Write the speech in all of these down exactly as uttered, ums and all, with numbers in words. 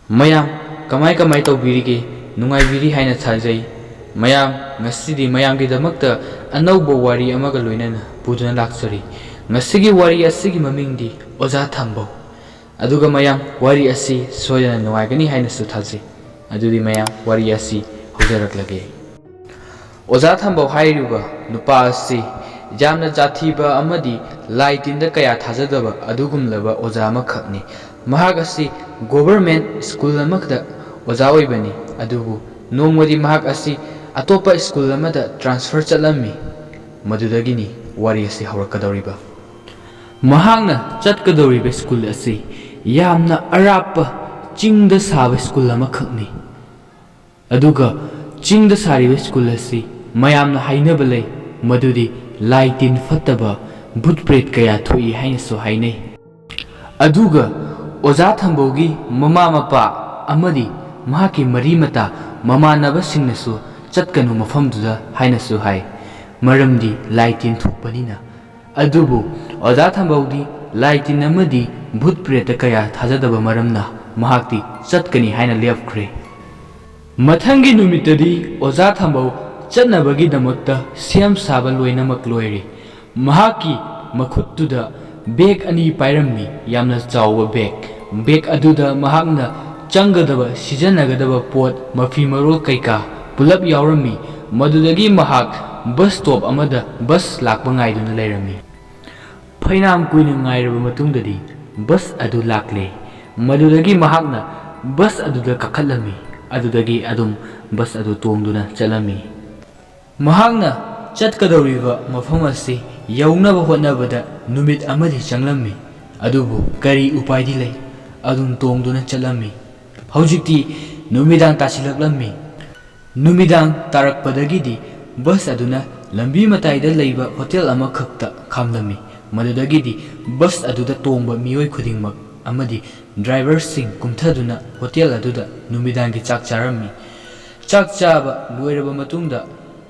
ꯃꯌꯥꯝ ꯀꯃꯥꯏ ꯀꯃꯥꯏ ꯇꯧꯕꯤꯔꯤꯒꯦ? ꯅꯨꯡꯉꯥꯏꯕꯤꯔꯤ ꯍꯥꯏꯅ ꯊꯥꯖꯩ꯫ ꯃꯌꯥꯝ, ꯉꯁꯤꯗꯤ ꯃꯌꯥꯝꯒꯤꯗꯃꯛꯇ ꯑꯅꯧꯕ ꯋꯥꯔꯤ ꯑꯃꯒ ꯂꯣꯏꯅꯅ ꯄꯨꯗꯨꯅ ꯂꯥꯛꯆꯔꯤ꯫ ꯉꯁꯤꯒꯤ ꯋꯥꯔꯤ ꯑꯁꯤꯒꯤ ꯃꯃꯤꯡꯗꯤ ꯑꯣꯖꯥ ꯊꯝꯕꯧ꯫ ꯑꯗꯨꯒ ꯃꯌꯥꯝ, ꯋꯥꯔꯤ ꯑꯁꯤ ꯁꯣꯏꯗꯅ ꯅꯨꯡꯉꯥꯏꯒꯅꯤ ꯍꯥꯏꯅꯁꯨ ꯊꯥꯖꯩ꯫ ꯑꯗꯨꯗꯤ ꯃꯌꯥꯝ, ꯋꯥꯔꯤ ꯑꯁꯤ ꯍꯧꯖꯔꯛꯂꯒꯦ꯫ ꯑꯣꯖꯥ ꯊꯝꯕꯧ ꯍꯥꯏꯔꯤꯕ ꯅꯨꯄꯥ ꯑꯁꯤ ꯌꯥꯝꯅ ꯖꯥꯠ ꯊꯤꯕ ꯑꯃꯗꯤ ꯂꯥꯏ ꯇꯤꯟꯗ ꯀꯌꯥ ꯊꯥꯖꯗꯕ ꯑꯗꯨꯒꯨꯝꯂꯕ ꯑꯣꯖꯥ ꯑꯃꯈꯛꯅꯤ꯫ ꯃꯍꯥꯛ ꯑꯁꯤ ꯒꯣꯚꯔꯃꯦꯟ ꯁ꯭ꯀꯨꯜ ꯑꯃꯈꯛꯇ ꯑꯣꯖꯥ ꯑꯣꯏꯕꯅꯤ꯫ ꯑꯗꯨꯕꯨ ꯅꯣꯡꯃꯗꯤ ꯃꯍꯥꯛ ꯑꯁꯤ ꯑꯇꯣꯞꯄ ꯁ꯭ꯀꯨꯜ ꯑꯃꯗ ꯇ꯭ꯔꯥꯟꯁꯐꯔ ꯆꯠꯂꯝꯃꯤ꯫ ꯃꯗꯨꯗꯒꯤꯅꯤ ꯋꯥꯔꯤ ꯑꯁꯤ ꯍꯧꯔꯛꯀꯗꯧꯔꯤꯕ꯫ ꯃꯍꯥꯛꯅ ꯆꯠꯀꯗꯧꯔꯤꯕ ꯁ꯭ꯀꯨꯜ ꯑꯁꯤ ꯌꯥꯝꯅ ꯑꯔꯥꯞꯄ ꯆꯤꯡꯗ ꯁꯥꯕ ꯁ꯭ꯀꯨꯜ ꯑꯃꯈꯛꯅꯤ꯫ ꯑꯗꯨꯒ ꯆꯤꯡꯗ ꯁꯥꯔꯤꯕ ꯁ꯭ꯀꯨꯜ ꯑꯁꯤ ꯃꯌꯥꯝꯅ ꯍꯥꯏꯅꯕ ꯂꯩ, ꯃꯗꯨꯗꯤ ꯂꯥꯏ ꯇꯤꯟ ꯐꯠꯇꯕ, ꯚꯨꯠ ꯄ꯭ꯔꯦꯠ ꯀꯌꯥ ꯊꯣꯛꯏ ꯍꯥꯏꯅꯁꯨ ꯍꯥꯏꯅꯩ꯫ ꯑꯗꯨꯒ ꯑꯣꯖꯥ ꯊꯝꯕꯧꯒꯤ ꯃꯃꯥ ꯃꯄꯥ ꯑꯃꯗꯤ ꯃꯍꯥꯛꯀꯤ ꯃꯔꯤ ꯃꯇꯥ ꯃꯃꯥꯟꯅꯕꯁꯤꯡꯅꯁꯨ ꯆꯠꯀꯅꯨ ꯃꯐꯝꯗꯨꯗ ꯍꯥꯏꯅꯁꯨ ꯍꯥꯏ, ꯃꯔꯝꯗꯤ ꯂꯥꯏ ꯇꯤꯟ ꯊꯣꯛꯄꯅꯤꯅ꯫ ꯑꯗꯨꯕꯨ ꯑꯣꯖꯥ ꯊꯝꯕꯧꯗꯤ ꯂꯥꯏ ꯇꯤꯟ ꯑꯃꯗꯤ ꯚꯨꯠ ꯄ꯭ꯔꯦꯠꯇ ꯀꯌꯥ ꯊꯥꯖꯗꯕ ꯃꯔꯝꯅ ꯃꯍꯥꯛꯇꯤ ꯆꯠꯀꯅꯤ ꯍꯥꯏꯅ ꯂꯦꯞꯈ꯭ꯔꯦ꯫ ꯃꯊꯪꯒꯤ ꯅꯨꯃꯤꯠꯇꯗꯤ ꯑꯣꯖꯥ ꯊꯝꯕꯧ ꯆꯠꯅꯕꯒꯤꯗꯃꯛꯇ ꯁꯦꯝ ꯁꯥꯕ ꯂꯣꯏꯅꯃꯛ ꯂꯣꯏꯔꯦ꯫ ꯃꯍꯥꯛꯀꯤ ꯃꯈꯨꯠꯇꯨꯗ ꯕꯦꯒ ꯑꯅꯤ ꯄꯥꯏꯔꯝꯃꯤ, ꯌꯥꯝꯅ ꯆꯥꯎꯕ ꯕꯦꯒ꯫ ꯕꯦꯒ ꯑꯗꯨꯗ ꯃꯍꯥꯛꯅ ꯆꯪꯒꯗꯕ, ꯁꯤꯖꯤꯟꯅꯒꯗꯕ ꯄꯣꯠ, ꯃꯐꯤ ꯃꯔꯣꯜ ꯀꯩꯀꯥ ꯄꯨꯂꯞ ꯌꯥꯎꯔꯝꯃꯤ꯫ ꯃꯗꯨꯗꯒꯤ ꯃꯍꯥꯛ ꯕꯁ ꯁ꯭ꯇꯣꯞ ꯑꯃꯗ ꯕꯁ ꯂꯥꯛꯄ ꯉꯥꯏꯗꯨꯅ ꯂꯩꯔꯝꯃꯤ꯫ ꯐꯩꯅꯥꯝ ꯀꯨꯏꯅ ꯉꯥꯏꯔꯕ ꯃꯇꯨꯡꯗꯗꯤ ꯕꯁ ꯑꯗꯨ ꯂꯥꯛꯂꯦ꯫ ꯃꯗꯨꯗꯒꯤ ꯃꯍꯥꯛꯅ ꯕꯁ ꯑꯗꯨꯗ ꯀꯥꯈꯠꯂꯝꯃꯤ꯫ ꯑꯗꯨꯗꯒꯤ ꯑꯗꯨꯝ ꯕꯁ ꯑꯗꯨ ꯇꯣꯡꯗꯨꯅ ꯆꯠꯂꯝꯃꯤ꯫ ꯃꯍꯥꯛꯅ ꯆꯠꯀꯗꯧꯔꯤꯕ ꯃꯐꯝ ꯑꯁꯤ ꯌꯧꯅꯕ ꯍꯣꯠꯅꯕꯗ ꯅꯨꯃꯤꯠ ꯑꯃꯗꯤ ꯆꯪꯂꯝꯃꯤ꯫ ꯑꯗꯨꯕꯨ ꯀꯔꯤ ꯎꯄꯥꯏꯗꯤ ꯂꯩ? ꯑꯗꯨꯝ ꯇꯣꯡꯗꯨꯅ ꯆꯠꯂꯝꯃꯤ꯫ ꯍꯧꯖꯤꯛꯇꯤ ꯅꯨꯃꯤꯗꯥꯡ ꯇꯥꯁꯤꯜꯂꯛꯂꯝꯃꯤ꯫ ꯅꯨꯃꯤꯗꯥꯡ ꯇꯥꯔꯛꯄꯗꯒꯤꯗꯤ ꯕꯁ ꯑꯗꯨꯅ ꯂꯝꯕꯤ ꯃꯇꯥꯏꯗ ꯂꯩꯕ ꯍꯣꯇꯦꯜ ꯑꯃꯈꯛꯇ ꯈꯥꯝꯂꯝꯃꯤ꯫ ꯃꯗꯨꯗꯒꯤꯗꯤ ꯕꯁ ꯑꯗꯨꯗ ꯇꯣꯡꯕ ꯃꯤꯑꯣꯏ ꯈꯨꯗꯤꯡꯃꯛ ꯑꯃꯗꯤ ꯗ꯭ꯔꯥꯏꯚꯔꯁꯤꯡ ꯀꯨꯝꯊꯗꯨꯅ ꯍꯣꯇꯦꯜ ꯑꯗꯨꯗ ꯅꯨꯃꯤꯗꯥꯡꯒꯤ ꯆꯥꯛ ꯆꯥꯔꯝꯃꯤ꯫ ꯆꯥꯛ ꯆꯥꯕ ꯂꯣꯏꯔꯕ ꯃꯇꯨꯡꯗ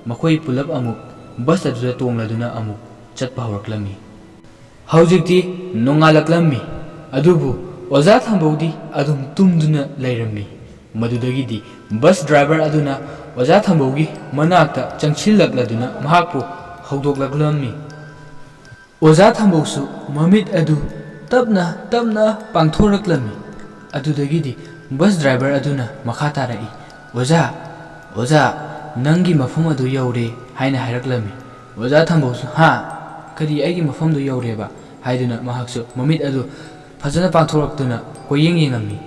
ꯃꯈꯣꯏ ꯄꯨꯂꯞ ꯑꯃꯨꯛ ꯕꯁ ꯑꯗꯨꯗ ꯇꯣꯡꯂꯗꯨꯅ ꯑꯃꯨꯛ ꯆꯠꯄ ꯍꯧꯔꯛꯂꯝꯃꯤ꯫ ꯍꯧꯖꯤꯛꯇꯤ ꯅꯣꯡꯉꯥꯜꯂꯛꯂꯝꯃꯤ, ꯑꯗꯨꯕꯨ ꯑꯣꯖꯥ ꯊꯝꯕꯧꯗꯤ ꯑꯗꯨꯝ ꯇꯨꯝꯗꯨꯅ ꯂꯩꯔꯝꯃꯤ꯫ ꯃꯗꯨꯗꯒꯤꯗꯤ ꯕꯁ ꯗ꯭ꯔꯥꯏꯚꯔ ꯑꯗꯨꯅ ꯑꯣꯖꯥ ꯊꯝꯕꯧꯒꯤ ꯃꯅꯥꯛꯇ ꯆꯪꯁꯤꯜꯂꯛꯂꯗꯨꯅ ꯃꯍꯥꯛꯄꯨ ꯍꯧꯗꯣꯛꯂꯛꯂꯝꯃꯤ꯫ ꯑꯣꯖꯥ ꯊꯝꯕꯧꯁꯨ ꯃꯃꯤꯠ ꯑꯗꯨ ꯇꯞꯅ ꯇꯞꯅ ꯄꯥꯡꯊꯣꯔꯛꯂꯝꯃꯤ꯫ ꯑꯗꯨꯗꯒꯤꯗꯤ ꯕꯁ ꯗ꯭ꯔꯥꯏꯚꯔ ꯑꯗꯨꯅ ꯃꯈꯥ ꯇꯥꯔꯛꯏ, "ꯑꯣꯖꯥ, ꯑꯣꯖꯥ, ꯅꯪꯒꯤ ꯃꯐꯝ ꯑꯗꯨ ꯌꯧꯔꯦ" ꯍꯥꯏꯅ ꯍꯥꯏꯔꯛꯂꯝꯃꯤ꯫ ꯑꯣꯖꯥ ꯊꯝꯕꯧꯁꯨ, "ꯍꯥ? ꯀꯔꯤ, ꯑꯩꯒꯤ ꯃꯐꯝꯗꯨ ꯌꯧꯔꯦꯕ?" ꯍꯥꯏꯗꯨꯅ ꯃꯍꯥꯛꯁꯨ ꯃꯃꯤꯠ ꯑꯗꯨ ꯐꯖꯅ ꯄꯥꯡꯊꯣꯔꯛꯇꯨꯅ ꯀꯣꯏꯌꯦꯡ ꯌꯦꯡꯉꯝꯃꯤ꯫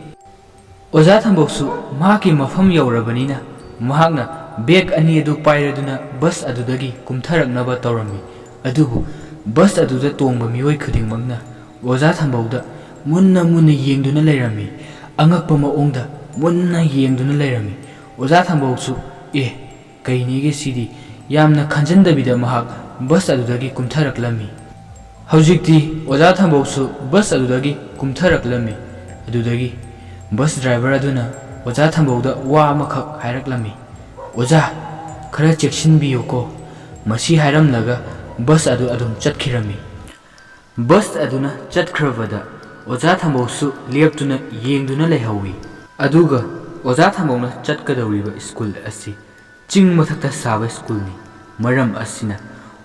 ꯑꯣꯖꯥ ꯊꯝꯕꯧꯁꯨ ꯃꯍꯥꯛꯀꯤ ꯃꯐꯝ ꯌꯧꯔꯕꯅꯤꯅ ꯃꯍꯥꯛꯅ ꯕꯦꯒ ꯑꯅꯤ ꯑꯗꯨ ꯄꯥꯏꯔꯗꯨꯅ ꯕꯁ ꯑꯗꯨꯗꯒꯤ ꯀꯨꯝꯊꯔꯛꯅꯕ ꯇꯧꯔꯝꯃꯤ꯫ ꯑꯗꯨꯕꯨ ꯕꯁ ꯑꯗꯨꯗ ꯇꯣꯡꯕ ꯃꯤꯑꯣꯏ ꯈꯨꯗꯤꯡꯃꯛꯅ ꯑꯣꯖꯥ ꯊꯝꯕꯧꯗ ꯃꯨꯟꯅ ꯃꯨꯟꯅ ꯌꯦꯡꯗꯨꯅ ꯂꯩꯔꯝꯃꯤ꯫ ꯑꯉꯛꯄ ꯃꯑꯣꯡꯗ ꯃꯨꯟꯅ ꯌꯦꯡꯗꯨꯅ ꯂꯩꯔꯝꯃꯤ꯫ ꯑꯣꯖꯥ ꯊꯝꯕꯧꯁꯨ, "ꯑꯦ, ꯀꯩꯅꯦꯒꯦ ꯁꯤꯗꯤ?" ꯌꯥꯝꯅ ꯈꯟꯖꯟꯗꯕꯤꯗ ꯃꯍꯥꯛ ꯕꯁ ꯑꯗꯨꯗꯒꯤ ꯀꯨꯝꯊꯔꯛꯂꯝꯃꯤ꯫ ꯍꯧꯖꯤꯛꯇꯤ ꯑꯣꯖꯥ ꯊꯝꯕꯧꯁꯨ ꯕꯁ ꯑꯗꯨꯗꯒꯤ ꯀꯨꯝꯊꯔꯛꯂꯝꯃꯤ꯫ ꯑꯗꯨꯗꯒꯤ ꯕꯁ ꯗ꯭ꯔꯥꯏꯚꯔ ꯑꯗꯨꯅ ꯑꯣꯖꯥ ꯊꯝꯕꯧꯗ ꯋꯥ ꯑꯃꯈꯛ ꯍꯥꯏꯔꯛꯂꯝꯃꯤ, "ꯑꯣꯖꯥ, ꯈꯔ ꯆꯦꯛꯁꯤꯟꯕꯤꯌꯨꯀꯣ"꯫ ꯃꯁꯤ ꯍꯥꯏꯔꯝꯂꯒ ꯕꯁ ꯑꯗꯨ ꯑꯗꯨꯝ ꯆꯠꯈꯤꯔꯝꯃꯤ꯫ ꯕꯁ ꯑꯗꯨꯅ ꯆꯠꯈ꯭ꯔꯕꯗ ꯑꯣꯖꯥ ꯊꯝꯕꯧꯁꯨ ꯂꯦꯞꯇꯨꯅ ꯌꯦꯡꯗꯨꯅ ꯂꯩꯍꯧꯏ꯫ ꯑꯗꯨꯒ ꯑꯣꯖꯥ ꯊꯝꯕꯧꯅ ꯆꯠꯀꯗꯧꯔꯤꯕ ꯁ꯭ꯀꯨꯜ ꯑꯁꯤ ꯆꯤꯡ ꯃꯊꯛꯇ ꯁꯥꯕ ꯁ꯭ꯀꯨꯜꯅꯤ꯫ ꯃꯔꯝ ꯑꯁꯤꯅ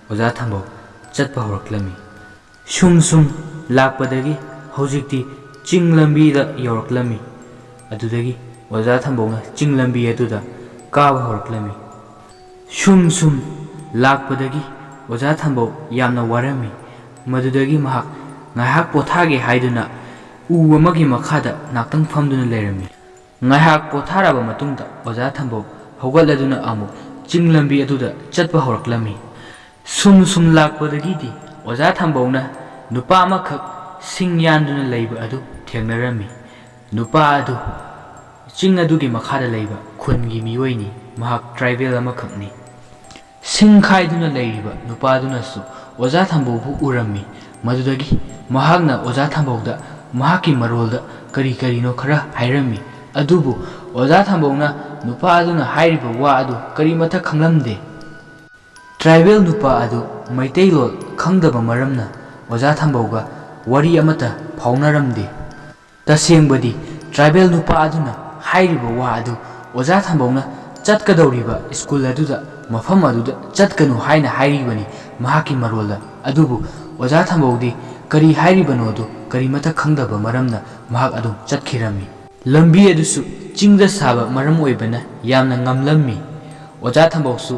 ꯑꯣꯖꯥ ꯊꯝꯕꯧ ꯆꯠꯄ ꯍꯧꯔꯛꯂꯝꯃꯤ꯫ ꯁꯨꯝ ꯁꯨꯝ ꯂꯥꯛꯄꯗꯒꯤ ꯍꯧꯖꯤꯛꯇꯤ ꯆꯤꯡ ꯂꯝꯕꯤꯗ ꯌꯧꯔꯛꯂꯝꯃꯤ꯫ ꯑꯗꯨꯗꯒꯤ ꯑꯣꯖꯥ ꯊꯝꯕꯧꯅ ꯆꯤꯡ ꯂꯝꯕꯤ ꯑꯗꯨꯗ ꯀꯥꯕ ꯍꯧꯔꯛꯂꯝꯃꯤ꯫ ꯁꯨꯝ ꯁꯨꯝ ꯂꯥꯛꯄꯗꯒꯤ ꯑꯣꯖꯥ ꯊꯝꯕꯧ ꯌꯥꯝꯅ ꯋꯥꯔꯝꯃꯤ꯫ ꯃꯗꯨꯗꯒꯤ ꯃꯍꯥꯛ ꯉꯥꯏꯍꯥꯛ ꯄꯣꯊꯥꯒꯦ ꯍꯥꯏꯗꯨꯅ ꯎ ꯑꯃꯒꯤ ꯃꯈꯥꯗ ꯉꯥꯛꯇꯪ ꯐꯝꯗꯨꯅ ꯂꯩꯔꯝꯃꯤ꯫ ꯉꯥꯏꯍꯥꯛ ꯄꯣꯊꯥꯔꯕ ꯃꯇꯨꯡꯗ ꯑꯣꯖꯥ ꯊꯝꯕꯧ ꯍꯧꯒꯠꯂꯗꯨꯅ ꯑꯃꯨꯛ ꯆꯤꯡ ꯂꯝꯕꯤ ꯑꯗꯨꯗ ꯆꯠꯄ ꯍꯧꯔꯛꯂꯝꯃꯤ꯫ ꯁꯨꯝ ꯁꯨꯝ ꯂꯥꯛꯄꯗꯒꯤꯗꯤ ꯑꯣꯖꯥ ꯊꯝꯕꯧꯅ ꯅꯨꯄꯥ ꯑꯃꯈꯛ ꯁꯤꯡ ꯌꯥꯟꯗꯨꯅ ꯂꯩꯕ ꯑꯗꯨ ꯊꯦꯡꯅꯔꯝꯃꯤ꯫ ꯅꯨꯄꯥ ꯑꯗꯨ ꯆꯤꯡ ꯑꯗꯨꯒꯤ ꯃꯈꯥꯗ ꯂꯩꯕ ꯈꯨꯟꯒꯤ ꯃꯤꯑꯣꯏꯅꯤ꯫ ꯃꯍꯥꯛ ꯇ꯭ꯔꯥꯏꯕꯦꯜ ꯑꯃꯈꯛꯅꯤ꯫ ꯁꯤꯡ ꯈꯥꯏꯗꯨꯅ ꯂꯩꯔꯤꯕ ꯅꯨꯄꯥꯗꯨꯅꯁꯨ ꯑꯣꯖꯥ ꯊꯝꯕꯧꯕꯨ ꯎꯔꯝꯃꯤ꯫ ꯃꯗꯨꯗꯒꯤ ꯃꯍꯥꯛꯅ ꯑꯣꯖꯥ ꯊꯝꯕꯧꯗ ꯃꯍꯥꯛꯀꯤ ꯃꯔꯣꯜꯗ ꯀꯔꯤ ꯀꯔꯤꯅꯣ ꯈꯔ ꯍꯥꯏꯔꯝꯃꯤ꯫ ꯑꯗꯨꯕꯨ ꯑꯣꯖꯥ ꯊꯝꯕꯧꯅ ꯅꯨꯄꯥ ꯑꯗꯨꯅ ꯍꯥꯏꯔꯤꯕ ꯋꯥ ꯑꯗꯨ ꯀꯔꯤꯃꯠꯇ ꯈꯪꯂꯝꯗꯦ꯫ ꯇ꯭ꯔꯥꯏꯕꯦꯜ ꯅꯨꯄꯥ ꯑꯗꯨ ꯃꯩꯇꯩꯂꯣꯟ ꯈꯪꯗꯕ ꯃꯔꯝꯅ ꯑꯣꯖꯥ ꯊꯝꯕꯧꯒ ꯋꯥꯔꯤ ꯑꯃꯠꯇ ꯐꯥꯎꯅꯔꯝꯗꯦ꯫ ꯇꯁꯦꯡꯕꯗꯤ ꯇ꯭ꯔꯥꯏꯕꯦꯜ ꯅꯨꯄꯥ ꯑꯗꯨꯅ ꯍꯥꯏꯔꯤꯕ ꯋꯥ ꯑꯗꯨ ꯑꯣꯖꯥ ꯊꯝꯕꯧꯅ ꯆꯠꯀꯗꯧꯔꯤꯕ ꯁ꯭ꯀꯨꯜ ꯑꯗꯨꯗ, ꯃꯐꯝ ꯑꯗꯨꯗ ꯆꯠꯀꯅꯨ ꯍꯥꯏꯅ ꯍꯥꯏꯔꯤꯕꯅꯤ ꯃꯍꯥꯛꯀꯤ ꯃꯔꯣꯜꯗ꯫ ꯑꯗꯨꯕꯨ ꯑꯣꯖꯥ ꯊꯝꯕꯧꯗꯤ ꯀꯔꯤ ꯍꯥꯏꯔꯤꯕꯅꯣꯗꯨ ꯀꯔꯤꯃꯠꯇ ꯈꯪꯗꯕ ꯃꯔꯝꯅ ꯃꯍꯥꯛ ꯑꯗꯨꯝ ꯆꯠꯈꯤꯔꯝꯃꯤ꯫ ꯂꯝꯕꯤ ꯑꯗꯨꯁꯨ ꯆꯤꯡꯗ ꯁꯥꯕ ꯃꯔꯝ ꯑꯣꯏꯕꯅ ꯌꯥꯝꯅ ꯉꯝꯂꯝꯃꯤ꯫ ꯑꯣꯖꯥ ꯊꯝꯕꯧꯁꯨ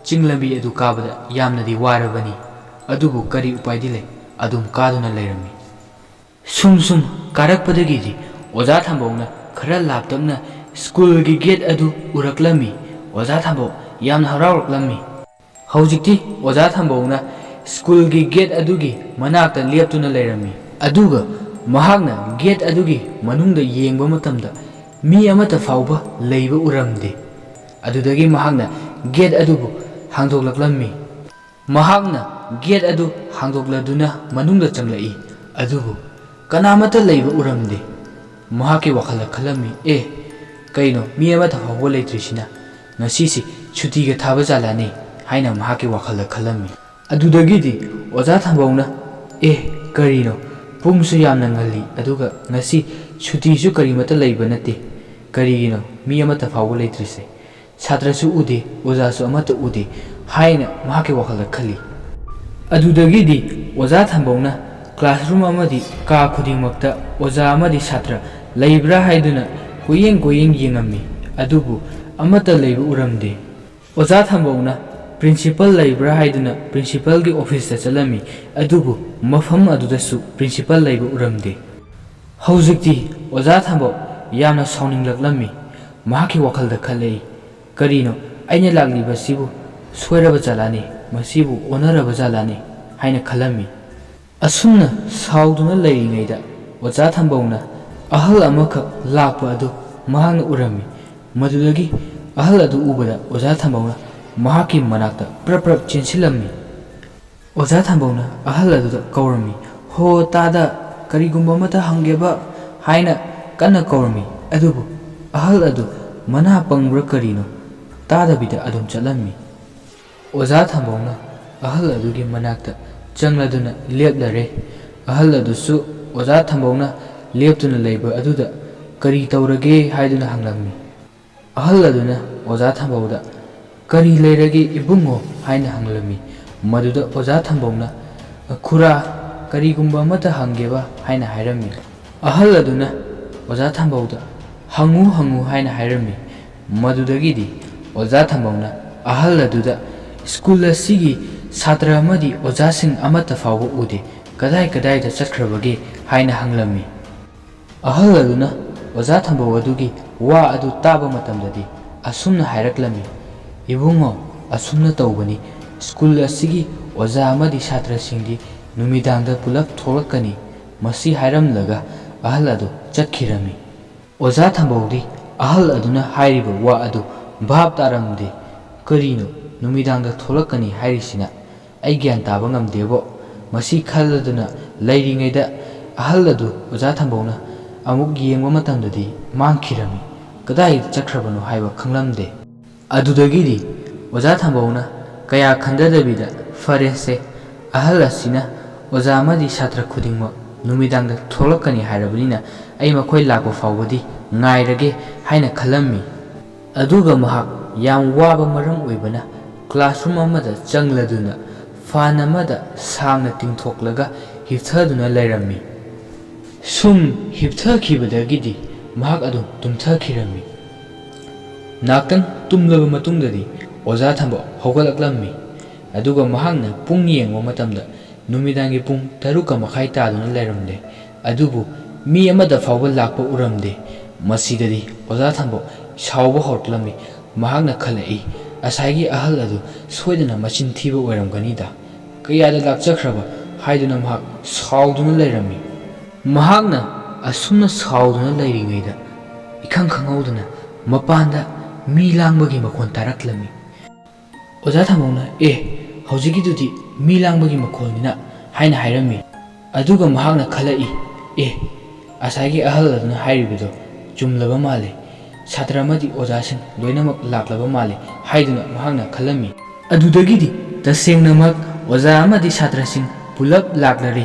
ꯆꯤꯡ ꯂꯝꯕꯤ ꯑꯗꯨ ꯀꯥꯕꯗ ꯌꯥꯝꯅꯗꯤ ꯋꯥꯔꯕꯅꯤ꯫ ꯑꯗꯨꯕꯨ ꯀꯔꯤ ꯎꯄꯥꯏꯗꯤ ꯂꯩ, ꯑꯗꯨꯝ ꯀꯥꯗꯨꯅ ꯂꯩꯔꯝꯃꯤ꯫ ꯁꯨꯝ ꯁꯨꯝ ꯀꯥꯔꯛꯄꯗꯒꯤꯗꯤ ꯑꯣꯖꯥ ꯊꯝꯕꯧꯅ ꯈꯔ ꯂꯥꯞꯇꯛꯅ ꯁ꯭ꯀꯨꯜꯒꯤ ꯒꯦꯠ ꯑꯗꯨ ꯎꯔꯛꯂꯝꯃꯤ꯫ ꯑꯣꯖꯥ ꯊꯝꯕꯧ ꯌꯥꯝꯅ ꯍꯔꯥꯎꯔꯛꯂꯝꯃꯤ꯫ ꯍꯧꯖꯤꯛꯇꯤ ꯑꯣꯖꯥ ꯊꯝꯕꯧꯅ ꯁ꯭ꯀꯨꯜꯒꯤ ꯒꯦꯠ ꯑꯗꯨꯒꯤ ꯃꯅꯥꯛꯇ ꯂꯦꯞꯇꯨꯅ ꯂꯩꯔꯝꯃꯤ꯫ ꯑꯗꯨꯒ ꯃꯍꯥꯛꯅ ꯒꯦꯠ ꯑꯗꯨꯒꯤ ꯃꯅꯨꯡꯗ ꯌꯦꯡꯕ ꯃꯇꯝꯗ ꯃꯤ ꯑꯃꯠꯇ ꯐꯥꯎꯕ ꯂꯩꯕ ꯎꯔꯝꯗꯦ꯫ ꯑꯗꯨꯗꯒꯤ ꯃꯍꯥꯛꯅ ꯒꯦꯠ ꯑꯗꯨꯕꯨ ꯍꯥꯡꯗꯣꯛꯂꯛꯂꯝꯃꯤ꯫ ꯃꯍꯥꯛꯅ ꯒꯦꯠ ꯑꯗꯨ ꯍꯥꯡꯗꯣꯛꯂꯗꯨꯅ ꯃꯅꯨꯡꯗ ꯆꯪꯂꯛꯏ, ꯑꯗꯨꯕꯨ ꯀꯅꯥꯃꯠꯇ ꯂꯩꯕ ꯎꯔꯝꯗꯦ꯫ ꯃꯍꯥꯛꯀꯤ ꯋꯥꯈꯜꯗ ꯈꯜꯂꯝꯃꯤ, "ꯑꯦ, ꯀꯩꯅꯣ ꯃꯤ ꯑꯃꯠꯇ ꯐꯥꯎꯕ ꯂꯩꯇ꯭ꯔꯤꯁꯤꯅ? ꯉꯁꯤꯁꯤ ꯁꯨꯇꯤꯒ ꯊꯥꯕ ꯖꯥꯠꯂꯥꯅꯦ?" ꯍꯥꯏꯅ ꯃꯍꯥꯛꯀꯤ ꯋꯥꯈꯜꯗ ꯈꯜꯂꯝꯃꯤ꯫ ꯑꯗꯨꯗꯒꯤꯗꯤ ꯑꯣꯖꯥ ꯊꯝꯕꯧꯅ, "ꯑꯦ, ꯀꯔꯤꯅꯣ? ꯄꯨꯡꯁꯨ ꯌꯥꯝꯅ ꯉꯜꯂꯤ, ꯑꯗꯨꯒ ꯉꯁꯤ ꯁꯨꯇꯤꯁꯨ ꯀꯔꯤꯃꯠꯇ ꯂꯩꯕ ꯅꯠꯇꯦ꯫ ꯀꯔꯤꯒꯤꯅꯣ ꯃꯤ ꯑꯃꯠꯇ ꯐꯥꯎꯕ ꯂꯩꯇ꯭ꯔꯤꯁꯦ? ꯁꯥꯇ꯭ꯔꯁꯨ ꯎꯗꯦ, ꯑꯣꯖꯥꯁꯨ ꯑꯃꯠꯇ ꯎꯗꯦ" ꯍꯥꯏꯅ ꯃꯍꯥꯛꯀꯤ ꯋꯥꯈꯜꯗ ꯈꯜꯂꯤ꯫ ꯑꯗꯨꯗꯒꯤꯗꯤ ꯑꯣꯖꯥ ꯊꯝꯕꯧꯅ ꯀ꯭ꯂꯥꯁꯔꯨꯝ ꯑꯃꯗꯤ ꯀꯥ ꯈꯨꯗꯤꯡꯃꯛꯇ ꯑꯣꯖꯥ ꯑꯃꯗꯤ ꯁꯥꯇ꯭ꯔ ꯂꯩꯕ꯭ꯔꯥ ꯍꯥꯏꯗꯨꯅ ꯀꯣꯏꯌꯦꯡ ꯀꯣꯏꯌꯦꯡ ꯌꯦꯡꯉꯝꯃꯤ, ꯑꯗꯨꯕꯨ ꯑꯃꯠꯇ ꯂꯩꯕ ꯎꯔꯝꯗꯦ꯫ ꯑꯣꯖꯥ ꯊꯝꯕꯧꯅ ꯄ꯭ꯔꯤꯟꯁꯤꯄꯜ ꯂꯩꯕ꯭ꯔꯥ ꯍꯥꯏꯗꯨꯅ ꯄ꯭ꯔꯤꯟꯁꯤꯄꯜꯒꯤ ꯑꯣꯐꯤꯁꯇ ꯆꯠꯂꯝꯃꯤ, ꯑꯗꯨꯕꯨ ꯃꯐꯝ ꯑꯗꯨꯗꯁꯨ ꯄ꯭ꯔꯤꯟꯁꯤꯄꯜ ꯂꯩꯕ ꯎꯔꯝꯗꯦ꯫ ꯍꯧꯖꯤꯛꯇꯤ ꯑꯣꯖꯥ ꯊꯝꯕꯧ ꯌꯥꯝꯅ ꯁꯥꯎꯅꯤꯡꯂꯛꯂꯝꯃꯤ꯫ ꯃꯍꯥꯛꯀꯤ ꯋꯥꯈꯜꯗ ꯈꯜꯂꯛꯏ, "ꯀꯔꯤꯅꯣ ꯑꯩꯅ ꯂꯥꯛꯂꯤꯕꯁꯤꯕꯨ ꯁꯣꯏꯔꯕ ꯖꯥꯠꯂꯥꯅꯤ? ꯃꯁꯤꯕꯨ ꯑꯣꯟꯅꯔꯕ ꯖꯥꯠꯂꯥꯅꯤ?" ꯍꯥꯏꯅ ꯈꯜꯂꯝꯃꯤ꯫ ꯑꯁꯨꯝꯅ ꯁꯥꯎꯗꯨꯅ ꯂꯩꯔꯤꯉꯩꯗ ꯑꯣꯖꯥ ꯊꯝꯕꯧꯅ ꯑꯍꯜ ꯑꯃꯈꯛ ꯂꯥꯛꯄ ꯑꯗꯨ ꯃꯍꯥꯛꯅ ꯎꯔꯝꯃꯤ꯫ ꯃꯗꯨꯗꯒꯤ ꯑꯍꯜ ꯑꯗꯨ ꯎꯕꯗ ꯑꯣꯖꯥ ꯊꯝꯕꯧꯅ ꯃꯍꯥꯛꯀꯤ ꯃꯅꯥꯛꯇ ꯄ꯭ꯔꯞ ꯄ꯭ꯔꯞ ꯆꯦꯟꯁꯤꯜꯂꯝꯃꯤ꯫ ꯑꯣꯖꯥ ꯊꯝꯕꯧꯅ ꯑꯍꯜ ꯑꯗꯨꯗ ꯀꯧꯔꯝꯃꯤ, "ꯍꯣ ꯇꯥꯗ, ꯀꯔꯤꯒꯨꯝꯕ ꯑꯃꯠꯇ ꯍꯪꯒꯦꯕ" ꯍꯥꯏꯅ ꯀꯟꯅ ꯀꯧꯔꯝꯃꯤ꯫ ꯑꯗꯨꯕꯨ ꯑꯍꯜ ꯑꯗꯨ ꯃꯅꯥ ꯄꯪꯕ꯭ꯔꯥ ꯀꯔꯤꯅꯣ ꯇꯥꯗꯕꯤꯗ ꯑꯗꯨꯝ ꯆꯠꯂꯝꯃꯤ꯫ ꯑꯣꯖꯥ ꯊꯝꯕꯧꯅ ꯑꯍꯜ ꯑꯗꯨꯒꯤ ꯃꯅꯥꯛꯇ ꯆꯪꯂꯗꯨꯅ ꯂꯦꯞꯂꯔꯦ꯫ ꯑꯍꯜ ꯑꯗꯨꯁꯨ ꯑꯣꯖꯥ ꯊꯝꯕꯧꯅ ꯂꯦꯞꯇꯨꯅ ꯂꯩꯕ ꯑꯗꯨꯗ "ꯀꯔꯤ ꯇꯧꯔꯒꯦ?" ꯍꯥꯏꯗꯨꯅ ꯍꯪꯂꯝꯃꯤ꯫ ꯑꯍꯜ ꯑꯗꯨꯅ ꯑꯣꯖꯥ ꯊꯝꯕꯧꯗ "ꯀꯔꯤ ꯂꯩꯔꯒꯦ ꯏꯕꯨꯡꯉꯣ?" ꯍꯥꯏꯅ ꯍꯪꯂꯝꯃꯤ꯫ ꯃꯗꯨꯗ ꯑꯣꯖꯥ ꯊꯝꯕꯧꯅ "ꯈꯨꯔꯥ, ꯀꯔꯤꯒꯨꯝꯕ ꯑꯃꯠꯇ ꯍꯪꯒꯦꯕ?" ꯍꯥꯏꯅ ꯍꯥꯏꯔꯝꯃꯤ꯫ ꯑꯍꯜ ꯑꯗꯨꯅ ꯑꯣꯖꯥ ꯊꯝꯕꯧꯗ "ꯍꯪꯉꯨ, ꯍꯪꯉꯨ" ꯍꯥꯏꯅ ꯍꯥꯏꯔꯝꯃꯤ꯫ ꯃꯗꯨꯗꯒꯤꯗꯤ ꯑꯣꯖꯥ ꯊꯝꯕꯧꯅ ꯑꯍꯜ ꯑꯗꯨꯗ "ꯁ꯭ꯀꯨꯜ ꯑꯁꯤꯒꯤ ꯁꯥꯇ꯭ꯔ ꯑꯃꯗꯤ ꯑꯣꯖꯥꯁꯤꯡ ꯑꯃꯠꯇ ꯐꯥꯎꯕ ꯎꯗꯦ, ꯀꯗꯥꯏ ꯀꯗꯥꯏꯗ ꯆꯠꯈ꯭ꯔꯕꯒꯦ?" ꯍꯥꯏꯅ ꯍꯪꯂꯝꯃꯤ꯫ ꯑꯍꯜ ꯑꯗꯨꯅ ꯑꯣꯖꯥ ꯊꯝꯕꯧ ꯑꯗꯨꯒꯤ ꯋꯥ ꯑꯗꯨ ꯇꯥꯕ ꯃꯇꯝꯗꯗꯤ ꯑꯁꯨꯝꯅ ꯍꯥꯏꯔꯛꯂꯝꯃꯤ, "ꯏꯕꯨꯡꯉꯣ, ꯑꯁꯨꯝꯅ ꯇꯧꯕꯅꯤ, ꯁ꯭ꯀꯨꯜ ꯑꯁꯤꯒꯤ ꯑꯣꯖꯥ ꯑꯃꯗꯤ ꯁꯥꯇ꯭ꯔꯁꯤꯡꯗꯤ ꯅꯨꯃꯤꯗꯥꯡꯗ ꯄꯨꯂꯞ ꯊꯣꯛꯂꯛꯀꯅꯤ"꯫ ꯃꯁꯤ ꯍꯥꯏꯔꯝꯂꯒ ꯑꯍꯜ ꯑꯗꯨ ꯆꯠꯈꯤꯔꯝꯃꯤ꯫ ꯑꯣꯖꯥ ꯊꯝꯕꯧꯗꯤ ꯑꯍꯜ ꯑꯗꯨꯅ ꯍꯥꯏꯔꯤꯕ ꯋꯥ ꯑꯗꯨ ꯚꯥꯞ ꯇꯥꯔꯝꯗꯦ꯫ "ꯀꯔꯤꯅꯣ ꯅꯨꯃꯤꯗꯥꯡꯗ ꯊꯣꯛꯂꯛꯀꯅꯤ ꯍꯥꯏꯔꯤꯁꯤꯅ? ꯑꯩ ꯒ꯭ꯌꯥꯟ ꯇꯥꯕ ꯉꯝꯗꯦꯕꯣ"꯫ ꯃꯁꯤ ꯈꯜꯂꯗꯨꯅ ꯂꯩꯔꯤꯉꯩꯗ ꯑꯍꯜ ꯑꯗꯨ ꯑꯣꯖꯥ ꯊꯝꯕꯧꯅ ꯑꯃꯨꯛ ꯌꯦꯡꯕ ꯃꯇꯝꯗꯗꯤ ꯃꯥꯡꯈꯤꯔꯝꯃꯤ꯫ ꯀꯗꯥꯏꯗ ꯆꯠꯈ꯭ꯔꯕꯅꯣ ꯍꯥꯏꯕ ꯈꯪꯂꯝꯗꯦ꯫ ꯑꯗꯨꯗꯒꯤꯗꯤ ꯑꯣꯖꯥ ꯊꯝꯕꯧꯅ ꯀꯌꯥ ꯈꯟꯊꯗꯕꯤꯗ, "ꯐꯔꯦꯁꯦ, ꯑꯍꯜ ꯑꯁꯤꯅ ꯑꯣꯖꯥ ꯑꯃꯗꯤ ꯁꯥꯇ꯭ꯔ ꯈꯨꯗꯤꯡꯃꯛ ꯅꯨꯃꯤꯗꯥꯡꯗ ꯊꯣꯛꯂꯛꯀꯅꯤ ꯍꯥꯏꯔꯕꯅꯤꯅ ꯑꯩ ꯃꯈꯣꯏ ꯂꯥꯛꯄ ꯐꯥꯎꯕꯗꯤ ꯉꯥꯏꯔꯒꯦ" ꯍꯥꯏꯅ ꯈꯜꯂꯝꯃꯤ꯫ ꯑꯗꯨꯒ ꯃꯍꯥꯛ ꯌꯥꯝ ꯋꯥꯕ ꯃꯔꯝ ꯑꯣꯏꯕꯅ classroom ꯑꯃꯗ ꯆꯪꯂꯗꯨꯅ ꯐꯥꯟ ꯑꯃꯗ ꯁꯥꯡꯅ ꯇꯤꯡꯊꯣꯛꯂꯒ ꯍꯤꯞꯊꯗꯨꯅ ꯂꯩꯔꯝꯃꯤ꯫ ꯁꯨꯝ ꯍꯤꯞꯊꯈꯤꯕꯗꯒꯤꯗꯤ ꯃꯍꯥꯛ ꯑꯗꯨꯝ ꯇꯨꯝꯊꯈꯤꯔꯝꯃꯤ꯫ ꯉꯥꯛꯇꯪ ꯇꯨꯝꯂꯕ ꯃꯇꯨꯡꯗꯗꯤ ꯑꯣꯖꯥ ꯊꯝꯕꯧ ꯍꯧꯒꯠꯂꯛꯂꯝꯃꯤ꯫ ꯑꯗꯨꯒ ꯃꯍꯥꯛꯅ ꯄꯨꯡ ꯌꯦꯡꯕ ꯃꯇꯝꯗ ꯅꯨꯃꯤꯗꯥꯡꯒꯤ ꯄꯨꯡ ꯇꯔꯨꯛꯀ ꯃꯈꯥꯏ ꯇꯥꯗꯨꯅ ꯂꯩꯔꯝꯂꯦ꯫ ꯑꯗꯨꯕꯨ ꯃꯤ ꯑꯃꯠꯇ ꯐꯥꯎꯕ ꯂꯥꯛꯄ ꯎꯔꯝꯗꯦ꯫ ꯃꯁꯤꯗꯗꯤ ꯑꯣꯖꯥ ꯊꯝꯕꯧ ꯁꯥꯎꯕ ꯍꯧꯔꯛꯂꯝꯃꯤ꯫ ꯃꯍꯥꯛꯅ ꯈꯜꯂꯛꯏ, "ꯉꯁꯥꯏꯒꯤ ꯑꯍꯜ ꯑꯗꯨ ꯁꯣꯏꯗꯅ ꯃꯆꯤꯟ ꯊꯤꯕ ꯑꯣꯏꯔꯝꯒꯅꯤꯗ꯫ ꯀꯌꯥꯗ ꯂꯥꯛꯆꯈ꯭ꯔꯕ?" ꯍꯥꯏꯗꯨꯅ ꯃꯍꯥꯛ ꯁꯥꯎꯗꯨꯅ ꯂꯩꯔꯝꯃꯤ꯫ ꯃꯍꯥꯛꯅ ꯑꯁꯨꯝꯅ ꯁꯥꯎꯗꯨꯅ ꯂꯩꯔꯤꯉꯩꯗ ꯏꯈꯪ ꯈꯪꯍꯧꯗꯅ ꯃꯄꯥꯟꯗ ꯃꯤ ꯂꯥꯡꯕꯒꯤ ꯃꯈꯣꯟ ꯇꯥꯔꯛꯂꯝꯃꯤ꯫ ꯑꯣꯖꯥ ꯊꯝꯕꯧꯅ, "ꯑꯦ, ꯍꯧꯖꯤꯛꯀꯤꯗꯨꯗꯤ ꯃꯤ ꯂꯥꯡꯕꯒꯤ ꯃꯈꯣꯜꯅꯤꯅ" ꯍꯥꯏꯅ ꯍꯥꯏꯔꯝꯃꯤ꯫ ꯑꯗꯨꯒ ꯃꯍꯥꯛꯅ ꯈꯜꯂꯛꯏ, "ꯑꯦ, ꯉꯁꯥꯏꯒꯤ ꯑꯍꯜ ꯑꯗꯨꯅ ꯍꯥꯏꯔꯤꯕꯗꯣ ꯆꯨꯝꯂꯕ ꯃꯥꯜꯂꯦ꯫ ꯁꯥꯇ꯭ꯔ ꯑꯃꯗꯤ ꯑꯣꯖꯥꯁꯤꯡ ꯂꯣꯏꯅꯃꯛ ꯂꯥꯛꯂꯕ ꯃꯥꯜꯂꯦ" ꯍꯥꯏꯗꯨꯅ ꯃꯍꯥꯛꯅ ꯈꯜꯂꯝꯃꯤ꯫ ꯑꯗꯨꯗꯒꯤꯗꯤ ꯇꯁꯦꯡꯅꯃꯛ ꯑꯣꯖꯥ ꯑꯃꯗꯤ ꯁꯥꯇ꯭ꯔꯁꯤꯡ ꯄꯨꯂꯞ ꯂꯥꯛꯂꯔꯦ꯫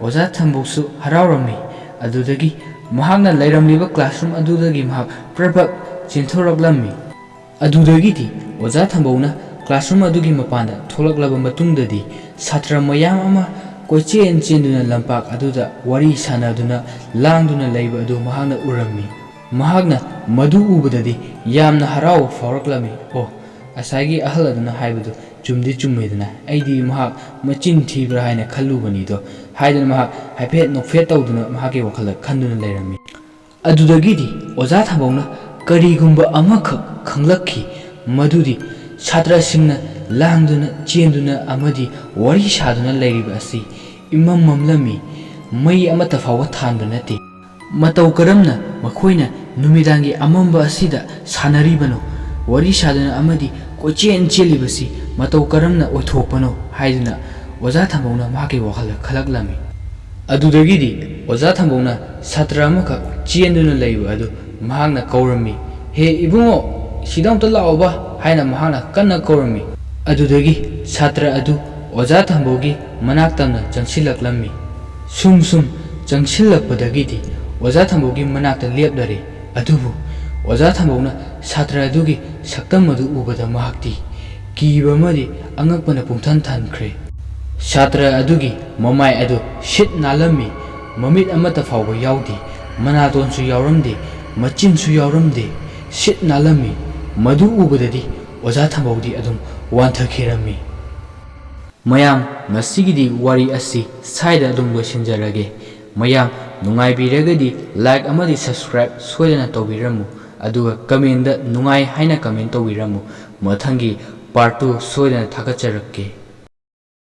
ꯑꯣꯖꯥ ꯊꯝꯕꯧꯁꯨ ꯍꯔꯥꯎꯔꯝꯃꯤ꯫ ꯑꯗꯨꯗꯒꯤ ꯃꯍꯥꯛꯅ ꯂꯩꯔꯝꯂꯤꯕ classroom ꯑꯗꯨꯗꯒꯤ ꯃꯍꯥꯛ ꯄ꯭ꯔꯕꯛ ꯆꯦꯟꯊꯣꯔꯛꯂꯝꯃꯤ꯫ ꯑꯗꯨꯗꯒꯤꯗꯤ ꯑꯣꯖꯥ ꯊꯝꯕꯧꯅ classroom ꯑꯗꯨꯒꯤ ꯃꯄꯥꯟꯗ ꯊꯣꯛꯂꯛꯂꯕ ꯃꯇꯨꯡꯗꯗꯤ ꯁꯥꯇ꯭ꯔ ꯃꯌꯥꯝ ꯑꯃ ꯀꯣꯏꯆꯦꯟ ꯆꯦꯟꯗꯨꯅ ꯂꯝꯄꯥꯛ ꯑꯗꯨꯗ ꯋꯥꯔꯤ ꯁꯥꯅꯗꯨꯅ ꯂꯥꯡꯗꯨꯅ ꯂꯩꯕ ꯑꯗꯨ ꯃꯍꯥꯛꯅ ꯎꯔꯝꯃꯤ꯫ ꯃꯍꯥꯛꯅ ꯃꯗꯨ ꯎꯕꯗꯗꯤ ꯌꯥꯝꯅ ꯍꯔꯥꯎꯕ ꯐꯥꯎꯔꯛꯂꯝꯃꯤ꯫ "ꯑꯣ, ꯉꯁꯥꯏꯒꯤ ꯑꯍꯜ ꯑꯗꯨꯅ ꯍꯥꯏꯕꯗꯨ ꯆꯨꯝꯗꯤ ꯆꯨꯝꯃꯦꯗꯅ, ꯑꯩꯗꯤ ꯃꯍꯥꯛ ꯃꯆꯤꯟ ꯊꯤꯕ꯭ꯔꯥ ꯍꯥꯏꯅ ꯈꯜꯂꯨꯕꯅꯤꯗꯣ" ꯍꯥꯏꯗꯨꯅ ꯃꯍꯥꯛ ꯍꯥꯏꯐꯦꯠ ꯅꯣꯛꯐꯦꯠ ꯇꯧꯗꯨꯅ ꯃꯍꯥꯛꯀꯤ ꯋꯥꯈꯜꯗ ꯈꯟꯗꯨꯅ ꯂꯩꯔꯝꯃꯤ꯫ ꯑꯗꯨꯗꯒꯤꯗꯤ ꯑꯣꯖꯥ ꯊꯝꯕꯧꯅ ꯀꯔꯤꯒꯨꯝꯕ ꯑꯃꯈꯛ ꯈꯪꯂꯛꯈꯤ, ꯃꯗꯨꯗꯤ ꯁꯥꯇ꯭ꯔꯁꯤꯡꯅ ꯂꯥꯡꯗꯨꯅ ꯆꯦꯟꯗꯨꯅ ꯑꯃꯗꯤ ꯋꯥꯔꯤ ꯁꯥꯗꯨꯅ ꯂꯩꯔꯤꯕ ꯑꯁꯤ ꯏꯃꯝ ꯃꯝꯂꯝꯃꯤ꯫ ꯃꯩ ꯑꯃꯠꯇ ꯐꯥꯎꯕ ꯊꯥꯟꯕ ꯅꯠꯇꯦ꯫ ꯃꯇꯧ ꯀꯔꯝꯅ ꯃꯈꯣꯏꯅ ꯅꯨꯃꯤꯗꯥꯡꯒꯤ ꯑꯃꯝꯕ ꯑꯁꯤꯗ ꯁꯥꯟꯅꯔꯤꯕꯅꯣ? ꯋꯥꯔꯤ ꯁꯥꯗꯨꯅ ꯑꯃꯗꯤ ꯀꯣꯏꯆꯦꯟ ꯆꯦꯜꯂꯤꯕꯁꯤ ꯃꯇꯧ ꯀꯔꯝꯅ ꯑꯣꯏꯊꯣꯛꯄꯅꯣ ꯍꯥꯏꯗꯨꯅ ꯑꯣꯖꯥ ꯊꯝꯕꯧꯅ ꯃꯍꯥꯛꯀꯤ ꯋꯥꯈꯜꯗ ꯈꯜꯂꯛꯂꯝꯃꯤ꯫ ꯑꯗꯨꯗꯒꯤꯗꯤ ꯑꯣꯖꯥ ꯊꯝꯕꯧꯅ ꯁꯥꯇ꯭ꯔ ꯑꯃꯈꯛ ꯆꯦꯟꯗꯨꯅ ꯂꯩꯕ ꯑꯗꯨ ꯃꯍꯥꯛꯅ ꯀꯧꯔꯝꯃꯤ꯫ "ꯍꯦ ꯏꯕꯨꯡꯉꯣ, ꯁꯤꯗ ꯑꯃꯨꯛꯇ ꯂꯥꯛꯑꯣꯕ" ꯍꯥꯏꯅ ꯃꯍꯥꯛꯅ ꯀꯟꯅ ꯀꯧꯔꯝꯃꯤ꯫ ꯑꯗꯨꯗꯒꯤ ꯁꯥꯇ꯭ꯔ ꯑꯗꯨ ꯑꯣꯖꯥ ꯊꯝꯕꯧꯒꯤ ꯃꯅꯥꯛ ꯇꯝꯅ ꯆꯪꯁꯤꯜꯂꯛꯂꯝꯃꯤ꯫ ꯁꯨꯝ ꯁꯨꯝ ꯆꯪꯁꯤꯜꯂꯛꯄꯗꯒꯤꯗꯤ ꯑꯣꯖꯥ ꯊꯝꯕꯧꯒꯤ ꯃꯅꯥꯛꯇ ꯂꯦꯞꯂꯔꯦ꯫ ꯑꯗꯨꯕꯨ ꯑꯣꯖꯥ ꯊꯝꯕꯧꯅ ꯁꯥꯇ꯭ꯔ ꯑꯗꯨꯒꯤ ꯁꯛꯇꯝ ꯑꯗꯨ ꯎꯕꯗ ꯃꯍꯥꯛꯇꯤ ꯀꯤꯕ ꯑꯃꯗꯤ ꯑꯉꯛꯄꯅ ꯄꯨꯡꯊꯟ ꯊꯟꯈ꯭ꯔꯦ꯫ ꯁꯥꯇ꯭ꯔ ꯑꯗꯨꯒꯤ ꯃꯃꯥꯏ ꯑꯗꯨ ꯁꯤꯠ ꯅꯥꯜꯂꯝꯃꯤ꯫ ꯃꯃꯤꯠ ꯑꯃꯠꯇ ꯐꯥꯎꯕ ꯌꯥꯎꯗꯦ꯫ ꯃꯅꯥꯇꯣꯟꯁꯨ ꯌꯥꯎꯔꯝꯗꯦ꯫ ꯃꯆꯤꯟꯁꯨ ꯌꯥꯎꯔꯝꯗꯦ꯫ ꯁꯤꯠ ꯅꯥꯜꯂꯝꯃꯤ꯫ ꯃꯗꯨ ꯎꯕꯗꯗꯤ ꯑꯣꯖꯥ ꯊꯝꯕꯧꯗꯤ ꯑꯗꯨꯝ ꯋꯥꯟꯊꯈꯤꯔꯝꯃꯤ꯫ ꯃꯌꯥꯝ, ꯉꯁꯤꯒꯤꯗꯤ ꯋꯥꯔꯤ ꯑꯁꯤ ꯁ꯭ꯋꯥꯏꯗ ꯑꯗꯨꯝ ꯂꯣꯏꯁꯤꯟꯖꯔꯒꯦ꯫ ꯃꯌꯥꯝ ꯅꯨꯡꯉꯥꯏꯕꯤꯔꯒꯗꯤ like ꯑꯃꯗꯤ subscribe ꯁꯣꯏꯗꯅ ꯇꯧꯕꯤꯔꯝꯃꯨ, ꯑꯗꯨꯒ comment ꯇ "ꯅꯨꯡꯉꯥꯏ" ꯍꯥꯏꯅ comment ꯇꯧꯕꯤꯔꯝꯃꯨ꯫ ꯃꯊꯪꯒꯤ part two ꯁꯣꯏꯗꯅ ꯊꯥꯒꯠꯆꯔꯛꯀꯦ꯫